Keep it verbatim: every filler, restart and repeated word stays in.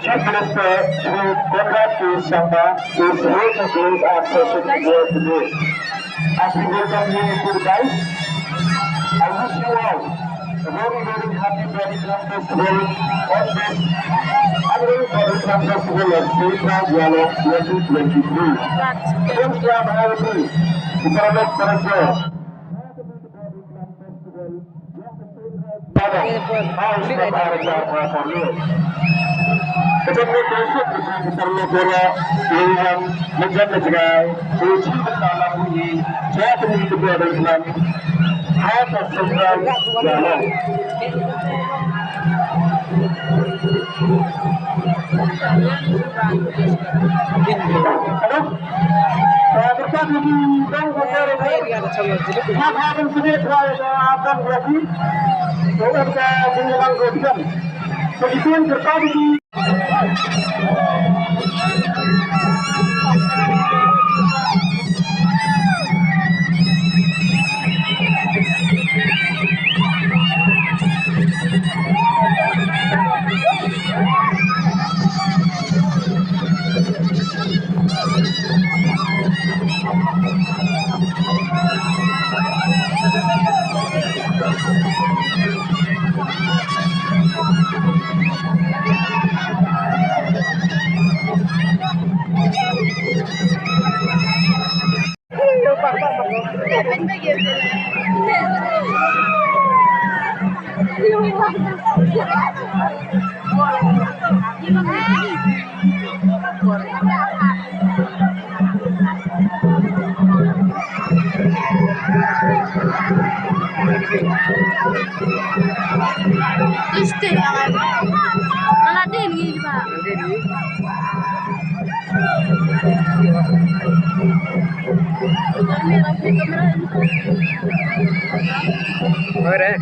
Chief Minister Shri Conrad K Sangma is here to grace our session here today. As we welcome you to the dais, I wish you all a very, very happy Bodhikram Festival on this annual Bodhikram Festival of Spiritual Dialogue twenty twenty-three. Thank you, Bharati. Hello? Este, ala din ni ba. Ore.